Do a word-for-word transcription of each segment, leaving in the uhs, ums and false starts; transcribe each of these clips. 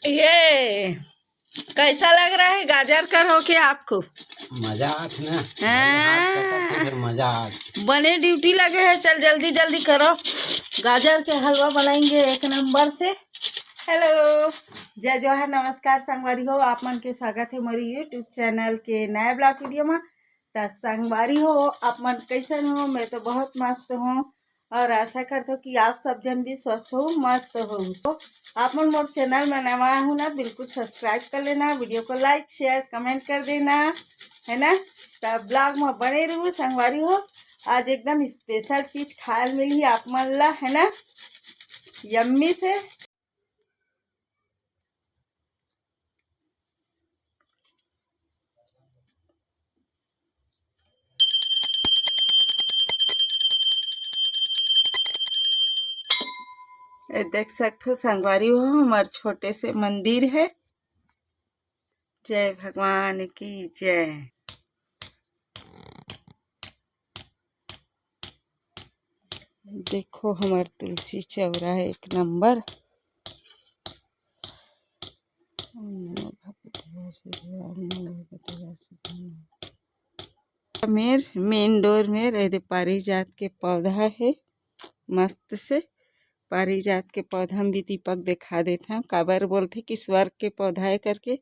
ये कैसा लग रहा है गाजर का रोके आपको? मजा आत ना। हाँ। फिर मजा आत। बने ड्यूटी लगे है, चल जल्दी जल्दी करो। गाजर के हलवा बनाएंगे एक नंबर से। हेलो, जय जोहार, नमस्कार संगवारी हो, आप मन के स्वागत है मोरी YouTube चैनल के नया ब्लॉग वीडियो में। त संगवारी हो, आप मन कैसन हो? मैं तो बहुत मस्त हूँ और आशा करत हूँ कि आप सब जन भी स्वस्थ हो, मस्त हो। तो आप मन मोर चैनल में नवा हो ना, बिल्कुल सब्सक्राइब कर लेना, वीडियो को लाइक, शेयर, कमेंट कर देना, है ना। त ब्लॉग में बने रहू संगवारी हो। आज एकदम स्पेशल चीज खाए मिली आप मन ला, है ना, यम्मी से। ए, देख सकथो संगवारी हो, हमार छोटे से मंदिर है। जय भगवान की जय। देखो हमार तुलसी चौरा है एक नंबर। मेर मेन डोर में एदे पारिजात के पौधा है, मस्त से पारिजात के पौधा में भी दीपक दिखा देत हव। काबर बोलथे कि स्वर्ग के पौधा है करके,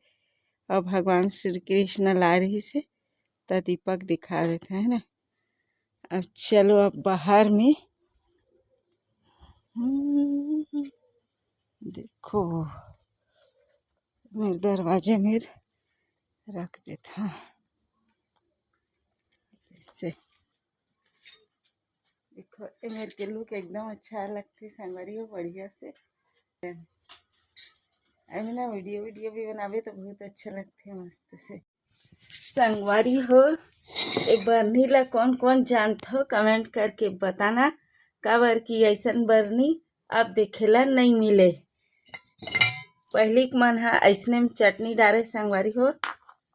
और भगवान श्री कृष्ण ला रही से त दीपक दिखा देत है ना। अब चलो अब बाहर में, हम्म, देखो मेरे दरवाजे में रख देत हव ऐसे। देखो, ए मेर के लुक एकदम अच्छा लगथे संगवारी हो, बढ़िया से। एमे ना वीडियो वीडियो भी बनाबे तो बहुत अच्छा लगथे, मस्त से। संगवारी हो, ए बरनी ला कौन कौन जानथो, कमेंट करके बताना, काबर कि ऐसन बरनी अब देखे ला नहीं मिले। पहली के मन हा ऐसने में चटनी डारे संगवारी हो,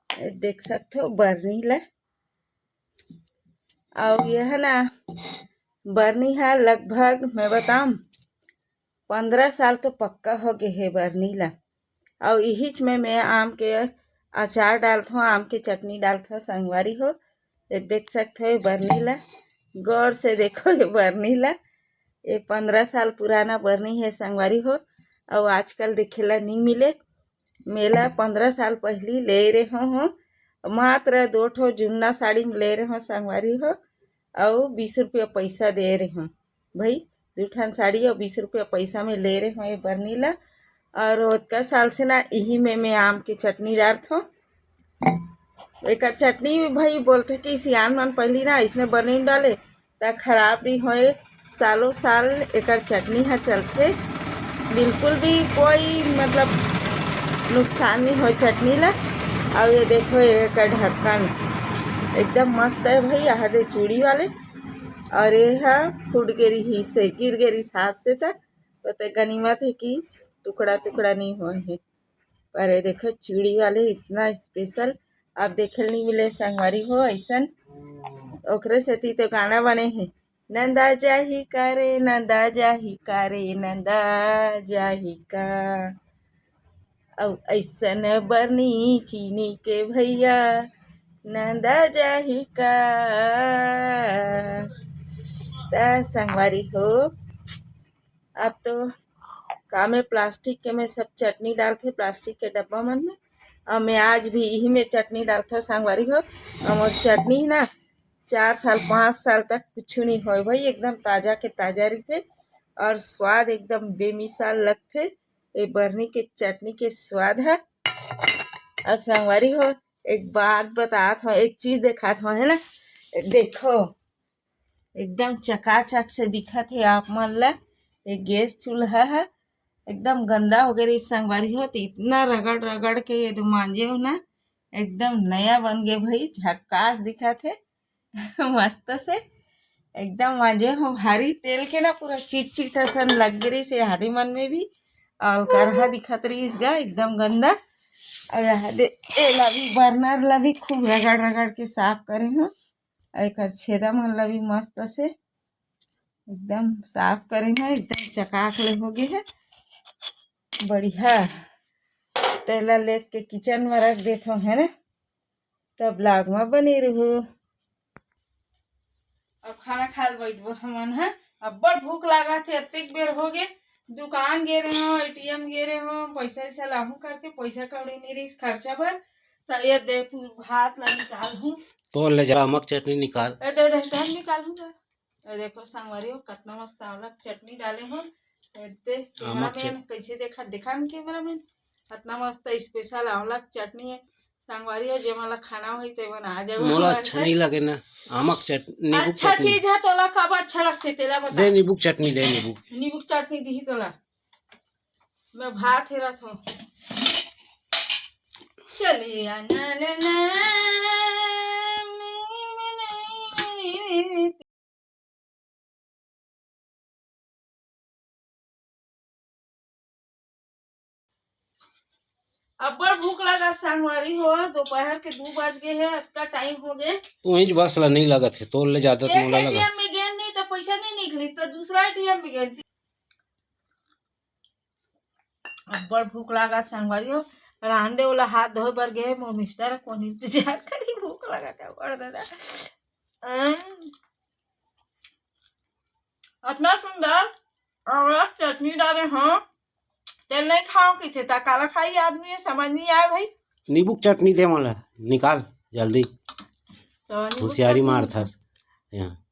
ए देख सकथो बरनी ला। और यह ना बरनी हा लगभग मैं बताऊं पंद्रह साल तो पक्का हो गए हे बरनी ला। और इहीच में मैं आम के अचार डालत हूँ, आम के चटनी डालत हूँ संगवारी हो। ये देख सकते हो ये बरनी ला, गौर से देखो ये बरनी ला। ये पंद्रह साल पुराना बरनी है संगवारी हो, और आजकल देखेला नहीं मिले। मेला पंद्रह साल पहली ले रहे हूँ, मात्र दो ठो जुन्ना साड़ी में ले रहे हूँ संगवारी हो, अउ बीस रुपया पैसा दे रहे हूँ भाई। दू ठन साड़ी अउ बीस रुपया पैसा में ले रहे हूँ ये बरनी ला। और ओतका साल से ना इही में मैं आम के चटनी डारत हूँ। एकर चटनी भी भाई बोलथे कि सियान मन पहली ना इसने बरनी में डाले त खराब नहीं होए, सालों साल एकर चटनी ह चलथे, बिल्कुल भी कोई मतलब नुकसान नहीं होए चटनी ला। और ये देखो एकर ढक्कन एकदम मस्त है भाई, यहाँ दे चूड़ी वाले। और ये हा फूट गे रिहिस हे, गिर गे रिहिस हाथ से, त ओते गनीमत है कि टुकड़ा टुकड़ा नहीं होए है। पर ये देखो चूड़ी वाले इतना स्पेशल, अब देखे नहीं मिले संगवारी हो ऐसन। ओकरे सेती तो गाना बने है, नंदा जाही का रे, नंदा जाही का रे, नंदा जाही का। अब ऐसन बरनी चीनी के भैया, नंदा जाही का। त संगवारी हो, अब तो का में प्लास्टिक के में सब चटनी डालथे, प्लास्टिक के डब्बा मन में। और मैं आज भी यही में चटनी डालथा संगवारी हो। और मोर चटनी ना चार साल पाँच साल तक कुछ नहीं होए भाई, एकदम ताजा के ताजा रहिथे और स्वाद एकदम बेमिसाल लगथे। ये बरनी के चटनी के स्वाद है। और संगवारी हो, एक बात बतात हो, एक चीज देखात हो, है ना, देखो एकदम चकाचक से दिखत हे आप मन ला। ये गैस चूल्हा है एकदम गंदा हो गए रही संगवारी हो, तो इतना रगड़ रगड़ के ये दो मांजे हो ना, एकदम नया बन गए भाई, झक्कास दिखत हे। मस्त से एकदम मांजे हो, भारी तेल के ना पूरा चिट चिट असन लग रही से हादी मन में भी। और करहा दिखत रही इसका एकदम गंदा। और यहाँ दे एला भी, बर्नर ला भी खूब रगड़ रगड़ के साफ करे हूँ। और एकर छेदा मन ला भी मस्त से एकदम साफ करे हैं, एकदम चकाक ले हो गए है, बढ़िया। तेला लेके किचन में रख देथो, है ना? तब vlog में बने रहू। अब खाना खाए ल बैठबो हमन ह। अब्बड़ भूख लागत हे, अतेक बेर हो गे, दुकान गे रहे हो, एटीएम गे रहे हो, पैसा वैसा लाहू करके, पैसा कौड़ी नहीं रही खर्चा बर। त ये दे, पू-, भात ला निकाल हूँ। तो ले जरा अमक चटनी निकाल। ए दे, दे, दे, निकाल हूँ ना। ए देखो संगवारी हो, कितना मस्त आंवला के चटनी डाले हो। ए दे, आमक कैमरामैन चट- कैसे देखा, देखा न कैमरामैन, कितना मस्त स्पेशल आंवला के चटनी है। संगवारी हो, जे मन ला खाना होही, ते मन आ जाओ मोला हमारे अच्छा घर। नहीं लगे ना, आमक चट-, नींबू अच्छा चटनी। चीज है, तोला कब अच्छा लगथे, तेला बता। दे नींबू चटनी, दे नींबू। नींबू चटनी दीही तोला। मैं भात हेरत हूँ। चलिया ना ना ना, अब्बड़ भूख लगा संगवारी हो, दोपहर के दू बज गए है, अतका टाइम हो गए। तू ही बस ला नहीं लगत है, तोर ले ज्यादा तो एक मोला लगा। एटीएम में गेन नहीं तो पैसा नहीं निकली, तो दूसरा एटीएम में गेन। अब्बड़ भूख लगा संगवारी हो, रांधे वाला हाथ धोए बर गए, मोर मिस्टर कोन इंतजार करी, भूख लगा था बड़ दादा। अम, इतना सुंदर आंवला चटनी डाले हो, तेल नहीं खाओ किथे, ता काला खाई आदमी है, समझ नहीं आए भाई। नींबू के चटनी दे मोला, निकाल जल्दी। तो नींबू होशियारी चटनी मारथस। यहाँ।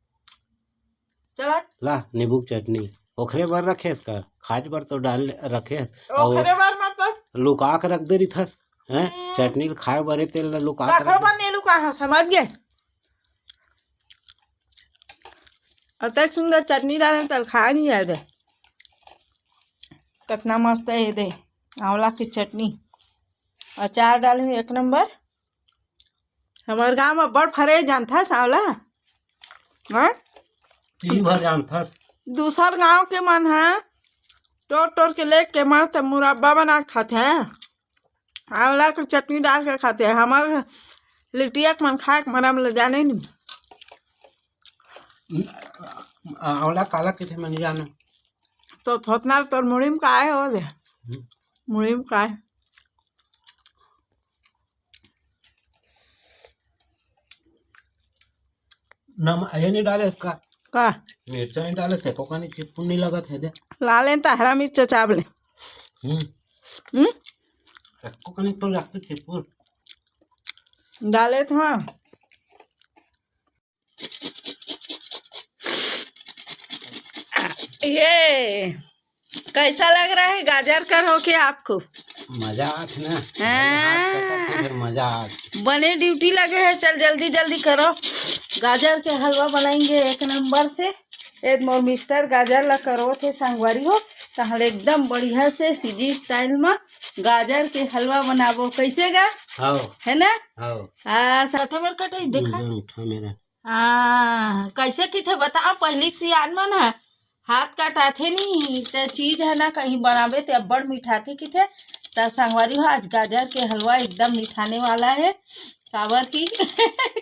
चला। ला, नींबू के चटनी। ओखरे बर रखेस का? खाज बर तो डाल रखेस। अउ ओखरे बर मतलब? लुका के रख दे रिथस। हैं? हम्म। चटनी ल खाए बर, तेल ल लुका के काखरो रख दे। बर नहीं लुका है, समझ गए? अतेक सुंदर चटनी डाले, तल खाए नहीं आए दे। कितना मस्त है ये दे, आंवला की चटनी। अचार डाले हुए एक नंबर। हमारे गांव में बड़ फरे जानथस आंवला, हाँ? ई भर जानथस। दूसर गांव के मन ह तोड़ तोड़ के लेके मस्त मुरब्बा बना के खाथे, आंवला के चटनी डाल के खाथे। हमारे लिटिया के मन खाए के मरम ले जाने नहीं। आंवला काला किथे मन जाने। तो थोथना तोर मुड़ी में काय हो दे? हम्म। मुड़ी में काय? नम-, ये नहीं डाले इसका। का? मिर्चा नहीं डाले, से को का नहीं, चिपुन नहीं लगत है दे। लाले त हरा मिर्चा चावले। हम्म। हम्म? से को का नहीं तो लगते चिपुन। डाले तो हाँ। ये कैसा लग रहा है गाजर का होके आपको? मजा आत ना। हाँ। मजा आत। बने ड्यूटी लगे है, चल जल्दी जल्दी करो। गाजर के हलवा बनाएंगे एक नंबर से। ए मोर मिस्टर गाजर ला करो थे संगवारी हो, तहले एकदम बढ़िया से सीजी स्टाइल में गाजर के हलवा बनाबो। कैसे गा? हाओ। है ना? हाओ। हाँ, साथे बर कटाई देखा। एकदम उठा मेरा। हाँ, कैसे किथे बताओ, पहिली के सियान मन ह हाथ काटाथे नी, त चीज है ना कहीं बनाबे ते अब्बड़ मिठाथे किथे। त संगवारी हो, आज गाजर के हलवा एकदम मिठाने वाला है, काबर की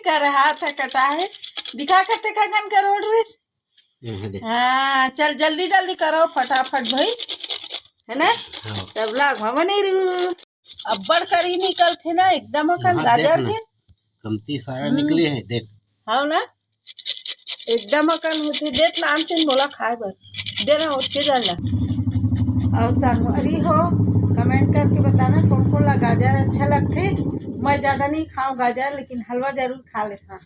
कर हाथ ह कटा है। दिखा करते काकन कर ओढ़ रहिस। यहाँ दे। हाँ, चल जल्दी जल्दी करो फटाफट भाई, है ना? हाँ। तब लाग भवन ही रू। अब्बड़ करी निकलथे ना, एकदम अकन हाँ, देख गाजर ना। के। कमती सारा हम्म। निकले हे, देख। हाव ना? एकदम अकन होथे। दे त लान चेन मोला खाए बर। दे ना, ओतके जल ला। अउ संगवारी हो, comment करके बताना कौन कौन ला गाजर अच्छा लगथे। मैं ज्यादा नहीं खाऊं गाजर, लेकिन हलवा जरूर खा लेथंव।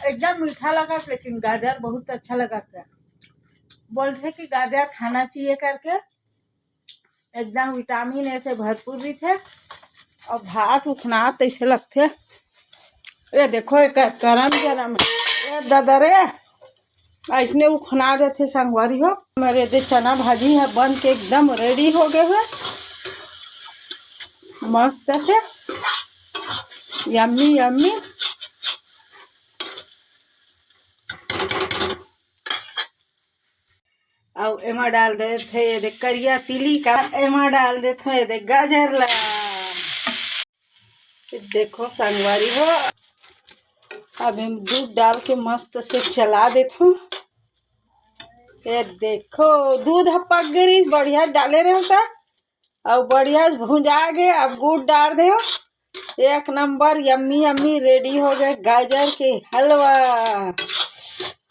एकदम मीठा लगत, लेकिन गाजर बहुत अच्छा लगत हे। बोलथे कि गाजर खाना चाहिए करके, एकदम विटामिन ए से भरपूर रहिथे। अउ भात उखनात तइसे लगथे। ये देखो, एकर करम जनम, ए ददा रे, अइसने उखना जाथे संगवारी हो। मेरे दे चना भाजी ह बन के एकदम ready हो गए हे, मस्त से, yummy yummy। अउ एमा डाल देथे ये दे करिया तिली का, एमा डाल देथे ये दे गाजर ला। ये देखो संगवारी हो, अब एम दूध डाल के मस्त से चला देथों। ये देखो दूध ह पक गे रहिस, बढ़िया डाले रहेंव त अउ बढ़िया भुंजा गे। अब गुड़ डार देव। एक नंबर यम्मी यम्मी रेडी हो गे गाजर के हलवा।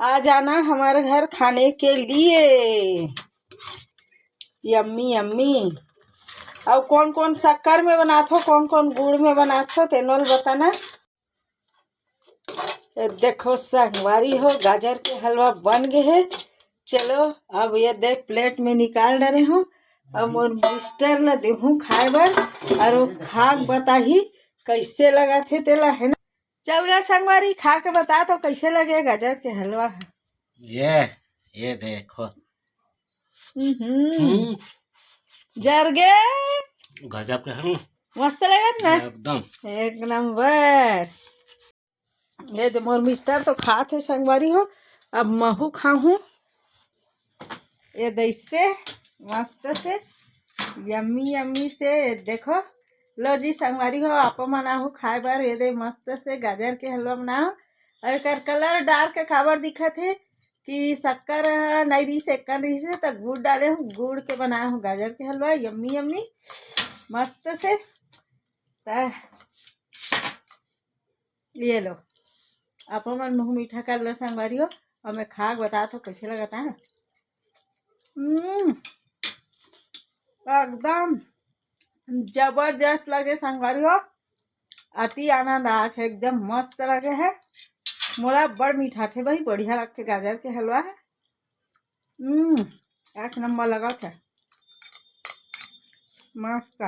आ जाना हमारे घर खाने के लिए। Yummy yummy. अउ कौन कौन शक्कर में बनाथो, कौन कौन गुड़ में बनाथो, तेनो ल बताना। ये देखो संगवारी हो, गाजर के हलवा बन गे हे। चलो, अब ये देख, प्लेट में निकाल डरे हूँ। अब मोर मिस्टर ला देहूँ खाए बर, अउ वो खा के बताही कैसे लगत हे तेला, है ना। चल गा संगवारी, खा के बता तो कैसे लगे गाजर के हलवा। ये, ये देखो। हम्म। हम्म। जर गे। गजब के है। मस्त लगत ना? एकदम। एक नंबर। ये दे मोर मिस्टर तो खात हे संगवारी हो, अब महू खाहूँ। ये दैसे मस्त से यम्मी यम्मी से देखो। लो जी संगवारी हो, आप मन आहू खाए बर। ये दे मस्त से गाजर के हलवा बनाओ। अउ एकर कलर डार्क काबर दिखत हे कि शक्कर ह नइ रहिस, शक्कर रहिस हे, त गुड़ डाले हूँ, गुड़ के बनाए हूँ गाजर के हलवा। यम्मी यम्मी मस्त से। त ये लो, आप मन मुँह मीठा कर लो संगवारी हो, अउ मैं खा के बतात हूँ कैसे लगत हे। हम्म, एकदम जबरदस्त लगे संगवारी हो, अति आनंद आथे, एकदम मस्त लगे हे। मोला बड़ मीठा थे भाई, बढ़िया लगथे गाजर के हलवा हे। हम्म, एक नंबर लगत हे, मस्त।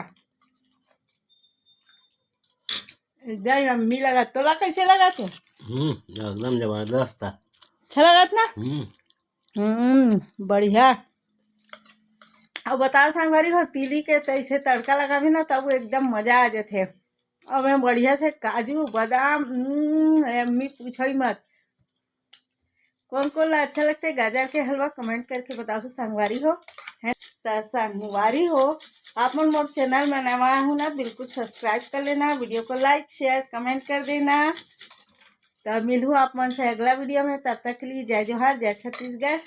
एकदम यम्मी लगत। तोला कैसे लगत हे? हम्म, एकदम जबरदस्त हे। अच्छा लगत ना? हम्म। हम्म, बढ़िया। अब बताओ संगवारी हो, तिली के तैसे तड़का लगाबे ना, तब वो एकदम मजा आ जाथे। अब मैं बढ़िया से काजू, बादाम, हम्म, यम्मी पूछो ही मत। कौन कौन ला अच्छा लगथे गाजर के हलवा, कमेंट करके बताओ संगवारी हो। है त संगवारी हो, आप मन मोर चैनल में नवा हो ना, बिल्कुल सब्सक्राइब कर लेना, वीडियो को लाइक, शेयर, कमेंट कर देना। त मिलहूँ आप मन से अगला वीडियो में, तब तक के लिए जय जोहार, जय छत्तीसगढ़,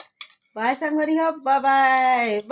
बाय संगवारी हो, बाय बाय।